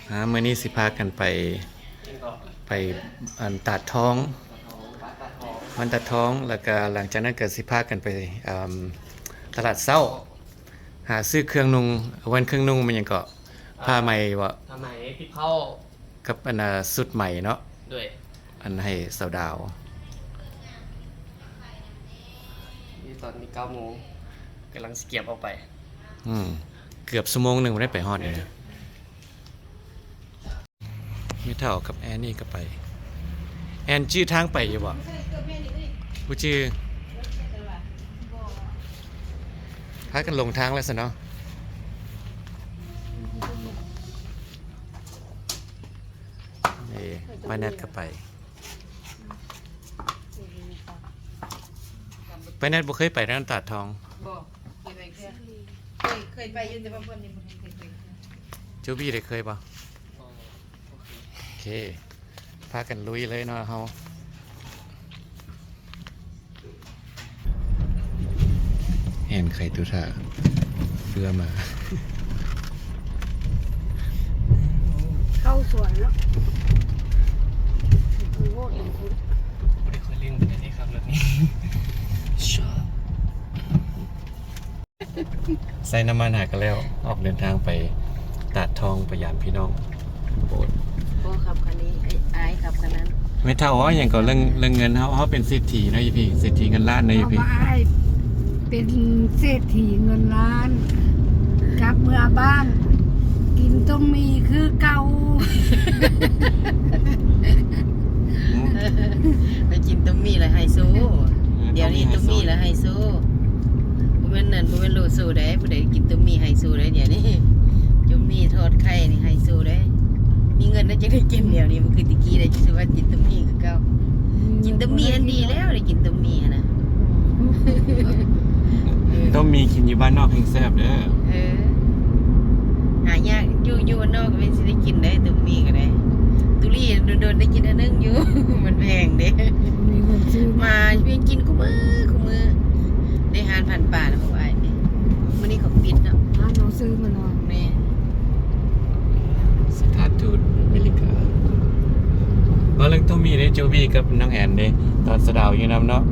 ອ່າ ມື້ນີ້ຊິພາກັນໄປ ໄປ ອັນ ຕາດທອງ ວັດຕາດທອງ ແລ້ວກະຫຼັງຈາກນັ້ນກະຊິພາກັນໄປ ອາ ຕະຫຼາດເຊົ້າ ຫາຊື້ເຄື່ອງນຸ່ງ ເວົ້ນເຄື່ອງນຸ່ງແມ່ນຫຍັງເກາະ ຜ້າໄໝບໍ? ຜ້າໄໝ ຕິບເຜົ້າ ກັບອັນນ່າ ຊຸດໄໝເນາະ ໂດຍ ອັນໃຫ້ສາວດາວ. ນີ້ຕອນນີ້ເກົ້າໂມງ ກຳລັງຊິກຽມອອກໄປ ອືມ ເກືອບຊົ່ວໂມງໜຶ່ງບໍ່ໄດ້ໄປຮອດນີ້ນະ. ແມ່ເຖົ້າກັບແອນນີ້ກໍໄປ. ແອນຈື່ທາງໄປຢູ່ບໍ່? ບໍ່ຈື່. ພາກັນຫຼົງທາງແລ້ວຊັ້ນເນາະ. ເອີ ປ້າແນັດກໍໄປ. ປ້າແນັດບໍ່ເຄີຍໄປທາງຕາດທອງ. ບໍ່ເຄີຍໄປເທື່ອ. ເຄີຍ ເຄີຍໄປຢູ່ ແຕ່ວ່າບ່ອນນີ້ບໍ່ເຄີຍໄປເທື່ອ. ໂຈບີໄດ້ເຄີຍບໍ່? ໂອເຄ ພາກັນລຸຍເລີຍເນາະເຮົາ. ແອນໄຂຕຸຖ້າເພື່ອມາ ເຂົ້າສວນເນາະ. ໂອ້ໂຫ ບໍ່ໄດ້ຄ່ອຍເລັ່ງປານໃດເດ້ຂັບລົດນີ້. ໃສ່ນ້ຳມັນຫາກະແລ້ວ ອອກເດີນທາງໄປຕາດທອງ ໄປຢາມພີ່ນ້ອງໂບດ. ບໍ່ຂັບຄັນນີ້ ອ້າຍ ອ້າຍຂັບຄັນນັ້ນ. ແມ່ເຖົ້າເວົ້າຫຍັງກໍເລື່ອງ ເລື່ອງເງິນ ເຮົາ ເຮົາເປັນເສດຖີເນາະ ອີພີ ເສດຖີເງິນລ້ານເນາະ ອີພີ. ເຮົາວ່າອ້າຍເປັນເສດຖີເງິນລ້ານ ກັບເມືອບ້ານ ກິນຕົ້ມໝີ່ຄືເກົ່າ. ໄປກິນຕົ້ມໝີ່ແລ້ວໄຮໂຊ. ເອີ ດຽວນີ້ຕົ້ມໝີ່ແລ້ວໄຮໂຊ. ບໍ່ແມ່ນນັ້ນ ບໍ່ແມ່ນໂລໂຊໃດ ຜູ້ໃດກິນຕົ້ມໝີ່ໄຮໂຊໃດ ດຽວນີ້. ຕົ້ມໝີ່ທອດໄຂ່ນີ້ໄຮໂຊໃດ. ມີເງິນແລ້ວຈຶ່ງໄດ້ກິນ ດຽວນີ້ບໍ່ຄືແຕ່ກີ້ໃດ ຊິວ່າກິນຕົ້ມໝີ່ຄືເກົ່າ. ອືມ ກິນຕົ້ມໝີ່ຫັ້ນດີແລ້ວ ໄດ້ກິນຕົ້ມໝີ່ຫັ້ນນະ. ເອີ ຕົ້ມໝີ່ກິນຢູ່ບ້ານນອກແຮ່ງແຊບເດີ. ເອີ ຫາຍາກ ຢູ່ ຢູ່ບ້ານນອກກໍແມ່ນຊິໄດ້ກິນໄດ໋ ຕົ້ມໝີ່ກໍໄດ້. ຕຸລີໂດນໆໄດ້ກິນເທື່ອໜຶ່ງຢູ່ ມັນແພງເດ້. ມີເງິນຊື້ ມາ ໄປກິນຄູ່ມື້ ຄູ່ມື້ ໃນຮ້ານພັນປານະ ເຮົາວ່ານີ້. ມື້ນີ້ເຂົາປິດເນາະ ຮ້ານເຮົາຊື້ມາເນາະ. ແມ່ນ ສະຖານທູດອາເມລິກາ. ເວົ້າເລື່ອງໂຕມີເດ້ ໂຈບີກັບນ້ອງແອນເດ້ ຕອນສະດາວຢູ່ນຳເນາະ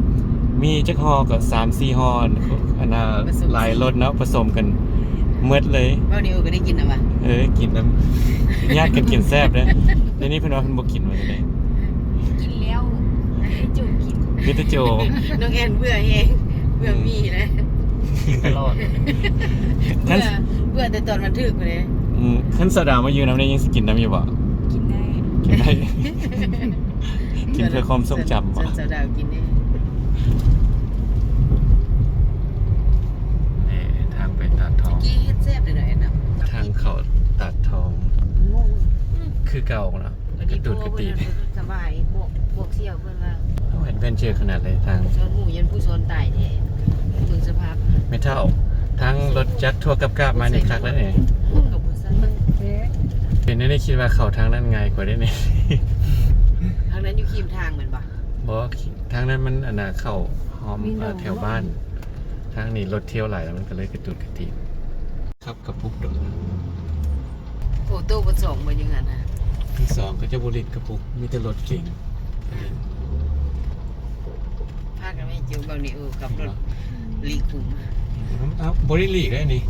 ມີຈັກຫໍ່ກໍສາມສີ່ຫໍ່ ອັນນ່າ ຫຼາຍລົດເນາະ ປະສົມກັນໝົດເລີຍ. ເວົ້ານີ້ໂອກໍໄດ້ກິນນຳຫວາ? ເອີ ກິນນຳ ຍາດກັນກິນແຊບເດ້. ດຽວນີ້ເພິ່ນວ່າເພິ່ນບໍ່ກິນວ່າຊັ້ນເດ້. ກິນແລ້ວ ໃຫ້ໂຈກິນ ມີແຕ່ໂຈ. ນ້ອງແອນເບື່ອແຮງ ເບື່ອໝີ່ນະ ກິນຕະຫຼອດ. ເບື່ອ ເບື່ອແຕ່ຕອນມັນຖືກພຸ້ນເດ້. ອືມ ຄັນສາວດາວມາຢູ່ນຳນີ້ ຍັງຊິກິນນຳຢູ່ບໍ່? ກິນໄດ້ ກິນໄດ້. ກິນເພື່ອຄວາມຊົງຈຳບໍ່? ສາວດາວກິນເດ້. ນີ້ທາງໄປຕາດທອງ ກີ້ເຮັດແຊບເດ້ເນາະ ທາງເຂົ້າຕາດທອງ ຄືເກົ່າເນາະ. ກະຕູດກະຕີດ ສະບາຍ ບອກ ບອກສ່ຽວເພິ່ນວ່າ ເອົາ ແອດເວັນເຈີຂະໜາດໃດທາງ ສອນໝູ ຢ້ານຜູ້ສອນຕາຍແທ້. ເບິ່ງສະພາບ ແມ່ເຖົ້າ ທາງລົດຈັກທົ່ວກັບກາບມານີ້ຄັກແລ້ວນີ້. ອືມ ກໍບໍ່ຊັ້ນ ເປັນແນວນີ້ຄິດວ່າເຂົ້າທາງນັ້ນງ່າຍກວ່າເດ້ນີ້. ທາງນັ້ນຢູ່ຄີມທາງແມ່ນບໍ່? ບໍ່ ທາງນັ້ນມັນ ອັນນ່າ ເຂົ້າຮອມ ແຖວບ້ານ. ທາງນີ້ລົດທ່ຽວຫຼາຍ ແລ້ວມັນກໍເລີຍກະຕູດກະຕີດ. ຂັບກະປຸກໂດນ. ໂອ້ ໂຕເພິ່ນສອງບໍ່ຢູ່ຫັ້ນນະ? ເພິ່ນສອງ ເຂົາເຈົ້າບໍ່ຫຼິ້ນກະປຸກ ມີແຕ່ລົດເກັງ. ພາກັນໄປຢູ່ເບິ່ງນີ້ ໂອ້ ຂັບລົດຫຼີກຂຸມ. ເອົ້າ ບໍ່ໄດ້ຫຼີກເດ້ນີ້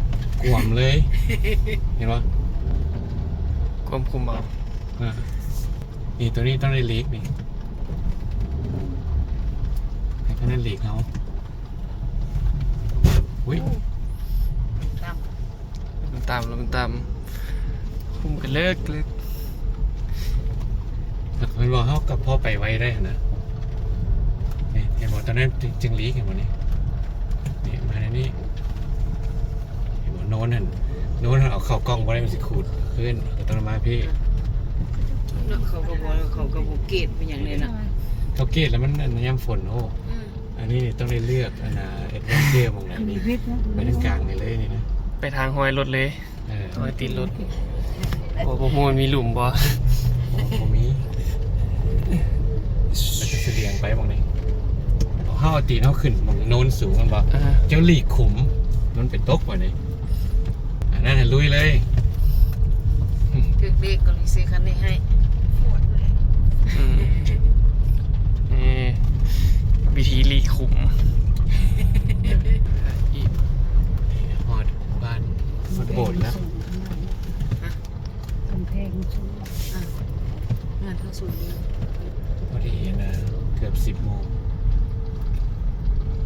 ກວມເລີຍ ເຫັນບໍ່? ກວມຂຸມເອົາ. ອ່າ ນີ້ ໂຕນີ້ຕ້ອງໄດ້ຫຼີກນີ້ ໃຫ້ເຂົານັ້ນຫຼີກເຮົາ. ອຸ້ຍ ຕ່ຳ ມັນຕ່ຳ ແລ້ວມັນຕ່ຳ ຄຸມກັນເລິກໆ. ແລ້ວເພິ່ນວ່າເຮົາກໍພໍໄປໄວໄດ້ຫັ້ນນະ. ນີ້ ເຫັນບໍ່? ຕອນນັ້ນຈຶ່ງຫຼີກ ເຫັນບໍ່ນີ້? ນີ້ ມາແນວນີ້ ເຫັນບໍ່? ໂນ້ນຫັ້ນ ໂນ້ນຫັ້ນເອົາເຂົ້າກ້ອງບໍ່ໄດ້ ມັນຊິຂູດຂຶ້ນ ກໍຕ້ອງມາພີ້. ເນາະ ເຂົາກໍບໍ່ ເຂົາກໍບໍ່ເກດເປັນຫຍັງເລີຍເນາະ. ເຂົາເກດແລ້ວມັນ ອັນ ຍາມຝົນ ໂອ້. ອືມ ອັນນີ້ນີ້ຕ້ອງໄດ້ເລືອກ ອັນນ່າ ແອັດເວັນເຈີໝ່ອງໃດນີ້ ໄປທາງກາງນີ້ເລີຍນີ້ນະ ໄປທາງຮອຍລົດເລີຍ. ເອີ ຮອຍຕີນລົດ. ໂອ້ ບໍ່ຮູ້ມັນມີຫຼຸມບໍ່? ບໍ່ ບໍ່ມີ. ແລ້ວກໍສະດຽງໄປໝ່ອງນີ້ ເຮົາເອົາຕີນເຮົາຂຶ້ນໝ່ອງໂນ້ນສູງແມ່ນບໍ່? ອ່າ ເຈົ້າຫຼີກຂຸມ ມັນໄປຕົກບັດນີ້. ອັນນັ້ນລຸຍເລີຍ. ຖືກ ເດັກກໍເລີຍຊື້ຄັນນີ້ໃຫ້. ອືມ ເອີ ວິທີຫຼີກຂຸມ. ຮອດບ້ານ ຮອດໂບດແລ້ວ. ກຳແພງສູງ ອ່າ ເຮືອນເຮົາສູງຢູ່. ພໍດີນະ ເກືອບສິບໂມງ.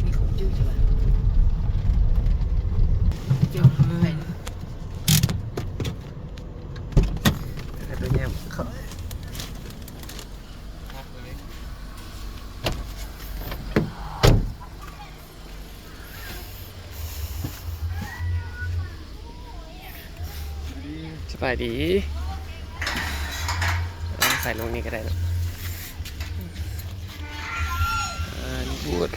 ມີຄົນຢູ່ຢູ່ຫວາ? ເຈົ້າ ໄປແຍມເຂົ້າ. ສະບາຍດີ. ເອົາໃສ່ລົງນີ້ກໍໄດ້ເນາະ. ອ່າ ບູດ.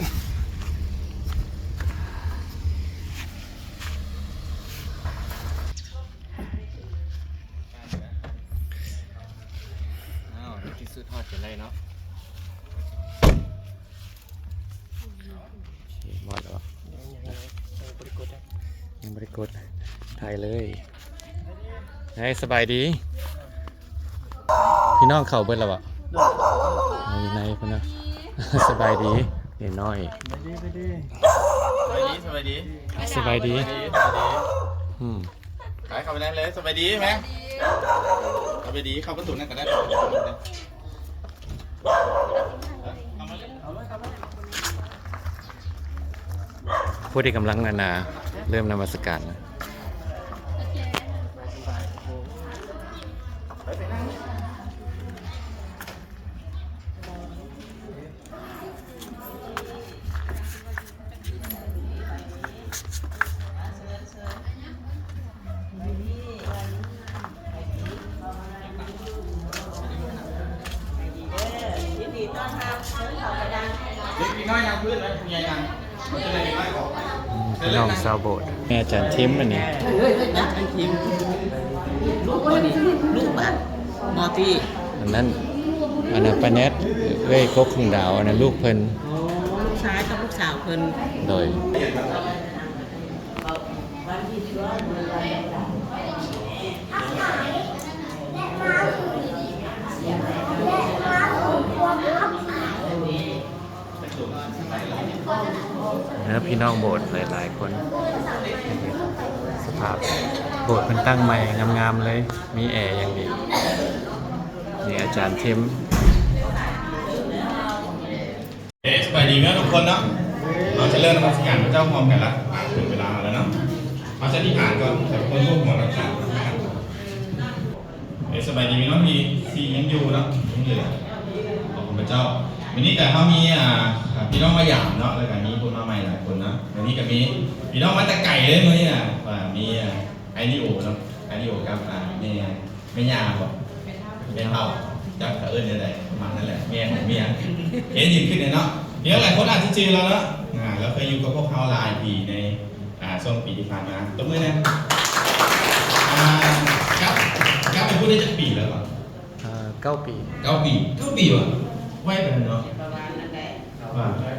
ອ້າວ ໃນທີ່ສຸດຮອດຈົນໄດ້ເນາະ. ໂອເຄ ໝົດແລ້ວ. ຍັງ ຍັງ ຍັງບໍ່ໄດ້ກົດ ຍັງບໍ່ໄດ້ກົດ ຖ່າຍເລີຍ. ເຮີ້ຍ ສະບາຍດີ. ພີ່ນ້ອງເຂົ້າເບິດແລ້ວບໍ່? ເອີ ຢູ່ໃນພຸ້ນນະ. ສະບາຍດີເດັກນ້ອຍ. ສະບາຍດີ ສະບາຍດີ ສະບາຍດີ ສະບາຍດີ. ອືມ ໄປເຂົ້າໄປໃນເລີຍ. ສະບາຍດີແມ່. ສະບາຍດີ ເຂົ້າປະຕູນັ້ນກໍໄດ້. ຜູ້ທີ່ກຳລັງ ອັນນ່າ ເລີ່ມນະມັດສະການນະ. ເດັກນ້ອຍນັ່ງພື້ນ ແລ້ວຜູ້ໃຫຍ່ນັ່ງ. ພີ່ນ້ອງຊາວໂບດ ແມ່ອາຈານທິມອັນນີ້. ເອີຍ ອາຈານທິມ ລູກບໍ່ນີ້ ລູກບາດ ມ.ຕີ ອັນນັ້ນ ອັນນັ້ນປ້າແນັດ ເອື້ອຍກົກຂອງດາວ ອັນນັ້ນລູກເພິ່ນ. ໂອ້ ລູກຊາຍກັບລູກສາວເພິ່ນ. ໂດຍ. ເອີ ພີ່ນ້ອງໂບດຫຼາຍໆຄົນ. ສະພາບໂບດເພິ່ນຕັ້ງໃໝ່ງາມໆເລີຍ ມີແອຢ່າງດີ. ນີ້ອາຈານທິມ. ເອີ ສະບາຍດີເນາະທຸກຄົນເນາະ. ເຮົາຈະເລີ່ມນະມັດສະການພະເຈົ້າພ້ອມກັນລະ. ເຖິງເວລາແລ້ວເນາະ. ເຮົາຈະອະທິຖານກ່ອນ ແຕ່ທຸກຄົນກົ້ມຫົວນຳກັນ. ເອີ ສະບາຍດີພີ່ນ້ອງທີ່ ທີ່ຍັງຢູ່ເນາະ ຍັງເຫຼືອ. ຂອບຄຸນພະເຈົ້າ. ມື້ນີ້ກະເຮົາມີ ອ່າ ພີ່ນ້ອງມາຢາມເນາະ ແລ້ວກະມີຄົນມາໃໝ່ຫຼາຍຄົນເນາະ. ມື້ນີ້ກະມີພີ່ນ້ອງມາແຕ່ໄກເລີຍມື້ນີ້ນະ. ວ່າມີ ອ່າ ໄອລິໂອເນາະ ໄອລິໂອກັບ ອ່າ ແມ່ ແມ່ຍ່າບໍ ແມ່ເຖົ້າ ຈັກເຂົາເອີ້ນແນວໃດ ປະມານນັ້ນແຫຼະ. ແມ່ຂອງເມຍ ເຫັນຢືນຂຶ້ນເນາະ. ພີ່ນ້ອງຫຼາຍຄົນອາດຈະຈື່ລາວເນາະ. ອ່າ ລາວເຄີຍຢູ່ກັບພວກເຮົາຫຼາຍປີໃນ ອ່າ ຊ່ວງປີທີ່ຜ່ານມາ. ຕົບມືແດ່. ອ່າ ກັບ ກັບໄປພຸ້ນໄດ້ຈັກປີແລ້ວເກາະ? ເອີ ເກົ້າປີ. ເກົ້າປີ ເກົ້າປີຫວາ? ໄວປານນັ້ນເນາະ. ປະມານນັ້ນແຫຼະ. ວ່າ ອໍ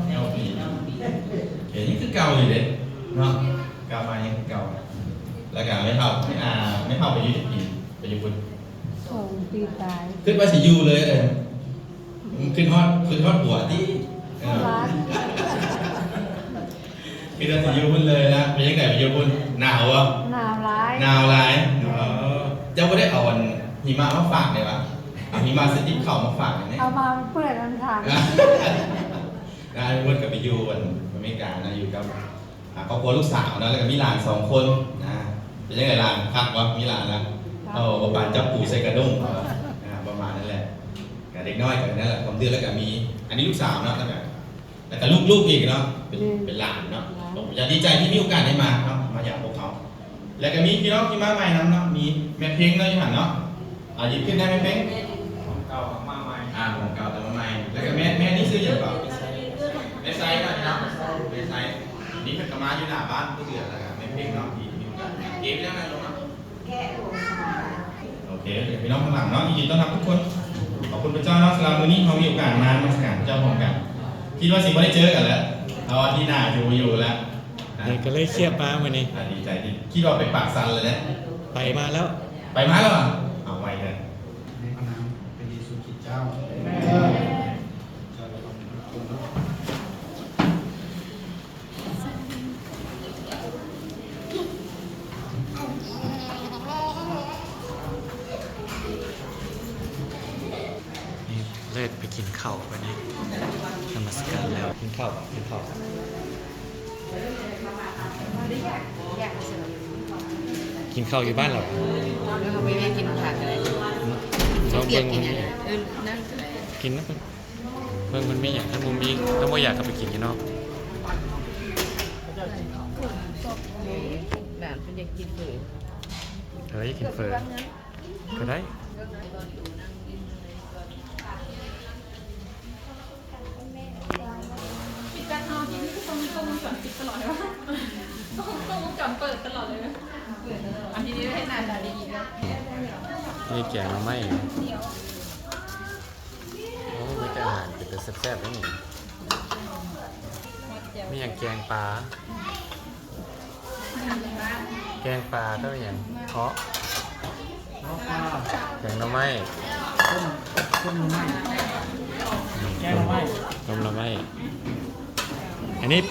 ເກົ້າປີ ເອີ ຍັງຄືເກົ່າຢູ່ເດ້ເນາະ. ກັບມາຍັງຄືເກົ່າ. ແລ້ວກະແມ່ເຖົ້າ ອ່າ ແມ່ເຖົ້າໄປຢູ່ຈັກປີ? ໄປຢູ່ພຸ້ນ ສອງປີປາຍ. ຄິດວ່າຊິຢູ່ເລີຍເດ້. ຄິດຮອດ ຄິດຮອດຜົວຕິ. ເອີ ຄິດວ່າຊິຢູ່ພຸ້ນເລີຍລະ. ເປັນຈັ່ງໃດໄປຢູ່ພຸ້ນ? ໜາວບໍ່? ໜາວຫຼາຍ. ໜາວຫຼາຍ. ເອີ ເຈົ້າບໍ່ໄດ້ເອົາອັນຫິມະມາຝາກໄດ້ຫວາ? ເອົາຫິມະສະຕິບເຂົ້າມາຝາກໄດ້. ເອົາມາເປື້ອນອັນທາງ. ອ່າ ເພິ່ນກໍໄປຢູ່ອັນອາເມລິການະ ຢູ່ກັບ ອ່າ ຄອບຄົວລູກສາວເນາະ ແລ້ວກໍມີຫຼານສອງຄົນນະ. ເປັນຈັ່ງໃດຫຼານ ຄັກບໍ່? ມີຫຼານນະ. ເອົາປານຈັບປູໃສ່ກະດ້ງ ອ່າ ປະມານນັ້ນແຫຼະ. ກະເດັກນ້ອຍກໍນັ້ນແຫຼະ ຄວາມດື້. ແລ້ວກໍມີ ອັນນີ້ລູກສາວເນາະ ແລ້ວກໍ ແລ້ວກໍລູກໆອີກເນາະ ເປັນ ເປັນຫຼານເນາະ. ກໍຢາກດີໃຈທີ່ມີໂອກາດໄດ້ມາເນາະ ມາຢາມພວກເຮົາ. ແລ້ວກໍມີພີ່ນ້ອງທີ່ມາໃໝ່ນຳເນາະ ມີແມ່ເພັງເນາະ ຢູ່ຫັ້ນເນາະ. ອ່າ ຢືນຂຶ້ນໄດ້ແມ່ເພັງ. ຂອງເກົ່າກໍມາໃໝ່. ອ່າ ຂອງເກົ່າກໍມາໃໝ່. ແລ້ວກໍແມ່ ແມ່ນີ້ຊື່ຫຍັງເກາະ? ແມ່ໄຊເນາະ ແມ່ໄຊ. ນີ້ເພິ່ນກໍມາຢູ່ໜ້າບ້ານທຸກເດືອນ. ແລ້ວກໍແມ່ເພັງເນາະ ທີ່ຢູ່ກັນ. ເກມແລ້ວນະ ລົງມາ. ໂອເຄ ພີ່ນ້ອງຂ້າງຫຼັງເນາະ ຍິນດີຕ້ອນຮັບທຸກຄົນ. ຂອບຄຸນພະເຈົ້າເນາະ ສຳລັບມື້ນີ້ເຮົາມີໂອກາດມານະມັດສະການພະເຈົ້າພ້ອມກັນ. ຄິດວ່າຊິບໍ່ໄດ້ເຈີກັນແລ້ວ ເພາະວ່າທີ່ໜ້າຢູ່ ຢູ່ແລ້ວ. ອ່າ ເອີ ກໍເລີຍຄຽບມາມື້ນີ້. ອ່າ ດີໃຈທີ່ ຄິດວ່າໄປປາກຊັນແລ້ວເດ້. ໄປມາແລ້ວ. ໄປມາແລ້ວຫວາ? ເອົາໄວ້ເດີ. ໃນພະນາມພະເຢຊູຄຣິດເຈົ້າ. ນີ້ເລີດໄປກິນເຂົ້າບາດນີ້. ນະມັດສະການແລ້ວ ກິນເຂົ້າ ກິນເຂົ້າ. ກິນເຂົ້າຢູ່ບ້ານເຮົາ. ເຮົາໄປກິນທານກໍໄດ້. ລອງເບິ່ງ ກິນນຳເພິ່ນ ເບິ່ງມັນມີຫຍັງ. ຄັນບໍ່ມີ ຄັນບໍ່ຢາກກໍໄປກິນຢູ່ນອກ. ຫຼານເພິ່ນຢາກກິນເຝີ. ເອີ ຢາກກິນເຝີກໍໄດ້. ພິກັດເຮົາທີ່ນີ້ຄືຕ້ອງມີກ້ອງວົງຈອນປິດຕະຫຼອດເລີຍວະ. ກ້ອງ ກ້ອງວົງຈອນເປີດຕະຫຼອດເລີຍ. ອັນທີ່ນີ້ເຮັດໜ້າຕາດີໆເນາະ. ນີ້ແກງໜໍ່ໄມ້. ໂອ້ ມີແຕ່ອາຫານເປັນຕາແຊບໆເດ້ນີ້. ມີຫຍັງ ແກງປາ. ແກງປາກັບຫຍັງເກາະ? ແກງໜໍ່ໄມ້. ຕົ້ມ ຕົ້ມໜໍ່ໄມ້. ແກງໜໍ່ໄມ້ ຕົ້ມໜໍ່ໄມ້. ອັນນີ້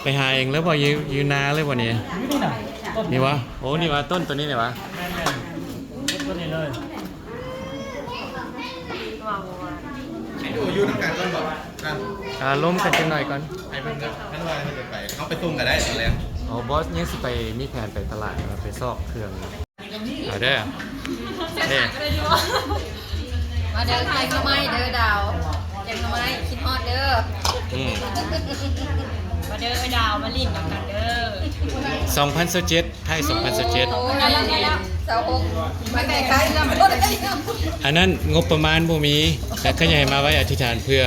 ໄປຫາເອງເລີຍບໍ່? ຢູ່ ຢູ່ນາເລີຍບໍ່ນີ້? ຢູ່ນີ້ນະ ຕົ້ນນີ້ຫວາ? ໂອ້ ນີ້ຫວາ ຕົ້ນໂຕນີ້ນີ້ຫວາ? ແມ່ນໆ ຕົ້ນນີ້ເລີຍ. ໃຫ້ດູຢູ່ນຳກັນກ່ອນບໍ່? ອ່າ ລົມກັນຈັກໜ້ອຍກ່ອນ. ໃຫ້ເພິ່ນ ຄັນວ່າເພິ່ນຈະໄປ ເຮົາໄປສົ່ງກໍໄດ້ຕອນແລງ. ອໍ ບໍ່ ຍັງຊິໄປ ມີແຜນໄປຕະຫຼາດ ໄປຊອກເຄື່ອງ. ເອົາເດີ ເດ້ ມາເດີ ແກງໜໍ່ໄມ້ເດີດາວ. ແກງໜໍ່ໄມ້ ຄິດຮອດເດີ. ອືມ ມາເດີດາວ ມາຫຼິ້ນນຳກັນເດີ. ສອງພັນຊາວເຈັດ ໄທສອງພັນຊາວເຈັດ. ໂອ້ຍ ຊາວຫົກ ໄປໄກໆ. ອັນນັ້ນງົບປະມານບໍ່ມີ ແຕ່ເຂົາຢາກໃຫ້ມາໄວ້ອະທິຖານເພື່ອ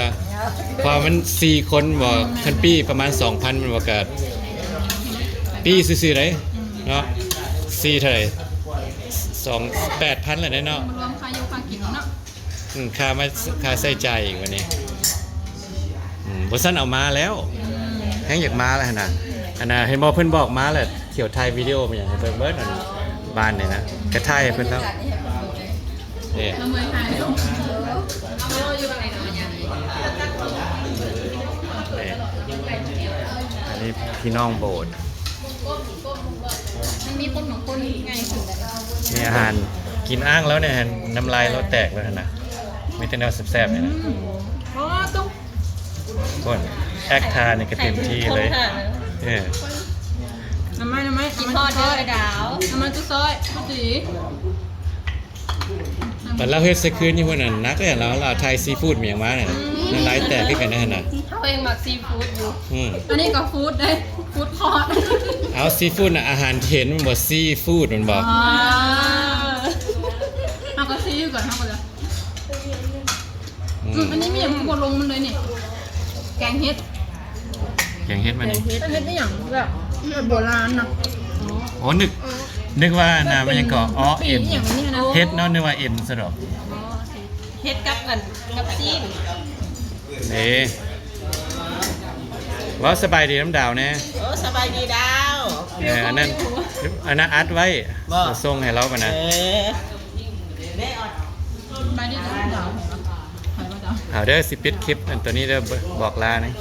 ເພາະວ່າມັນສີ່ຄົນບໍ່ ຄັນປີ້ປະມານສອງພັນແມ່ນບໍ່ ກະປີ້ຊື່ໆເດ້ເນາະ. ສີ່ເທົ່າໃດ? ສອງ ແປດພັນແລ້ວເດ້ເນາະ. ລວມຄ່າຢູ່ຄ່າກິນເນາະ. ອືມ ຄ່າມາ ຄ່າໃຊ້ຈ່າຍອີກບັດນີ້. ອືມ ບໍ່ຊັ້ນເອົາມາແລ້ວ. ແຮງຢາກມາແລ້ວຫັ້ນນະ. ອັນນ່າ ເຫັນບໍ່ ເພິ່ນບອກມາແລ້ວ ຂຽວຖ່າຍວິດີໂອມາຫຍັງໃຫ້ເບິ່ງເບິດ ອັນບ້ານນີ້ນະ ກະຖ່າຍໃຫ້ເພິ່ນແລ້ວ. ເດ້ ລະເມີຍຖ່າຍລົງ. ເດ້ ອັນນີ້ພີ່ນ້ອງໂບດ. ມັນມີຄົນບາງຄົນໃຫຍ່ຂຶ້ນແຫຼະ. ມີອາຫານກິນອ່າງແລ້ວນີ້ ນ້ຳລາຍລາວແຕກແລ້ວຫັ້ນນະ. ມີແຕ່ແນວແຊບໆນີ້ນະ. ອືມ ອໍ ຕ້ອງ ຄົນແອັກທ່ານີ້ກໍເຕັມທີ່ເລີຍ. ເອີ ນ້ຳໄມ້ ນ້ຳໄມ້ ກິນທອດເດີດາວ. ນ້ຳໄມ້ຕູ້ຊອຍ ຕູ້ຕີ. ບັດລາວເຮັດໃສ່ຄືນຢູ່ພຸ້ນນະ ໜັກເລີຍ. ລາວ ລາວຖ່າຍຊີຟູດມີຫຍັງມານີ້ນະ. ອືມ ນ້ຳລາຍແຕກຄືກັນເດ້ຫັ້ນນະ. ເຮົາເອງມັກຊີຟູດຢູ່. ອືມ ອັນນີ້ກໍຟູດເດ້ ຟູດຄອດ. ເອົາ ຊີຟູດນະ ອາຫານທີ່ເຫັນແມ່ນບໍ່? ຊີຟູດແມ່ນບໍ່? ອໍ ເຮົາກໍຊີຄືກັນ ເຮົາກໍເລີຍ. ອືມ ອືມ ອັນນີ້ມີຫຍັງຄືບໍ່ລົງມັນເລີຍນີ້? ແກງເຫັດ ແກງເຫັດມານີ້. ເຫັດອີ່ຫຍັງ ແບບ ແບບໂບລານນະ. ໂອ້ ນຶກ ນຶກວ່າອັນນ່າ ມັນຫຍັງເກາະ ອໍ ເອັນ ອີ່ຫຍັງນີ້ນະ ເຫັດເນາະ. ນຶກວ່າເອັນຊະດອກ. ເຫັດກັບອັນ ກັບຊີ້ນ. ເດ້ ເວົ້າສະບາຍດີນຳດາວແດ່. ໂອ້ ສະບາຍດີດາວ. ເອີ ອັນນັ້ນ ອັນນັ້ນອັດໄວ້ ບໍ່ ສົ່ງໃຫ້ລາວກ່ອນນະ. ເອີ ເດ້ ສະບາຍດີນຳດາວ. ເອົາເດີ ຊິປິດຄລິບອັນໂຕນີ້ເດີ ບອກລານີ້.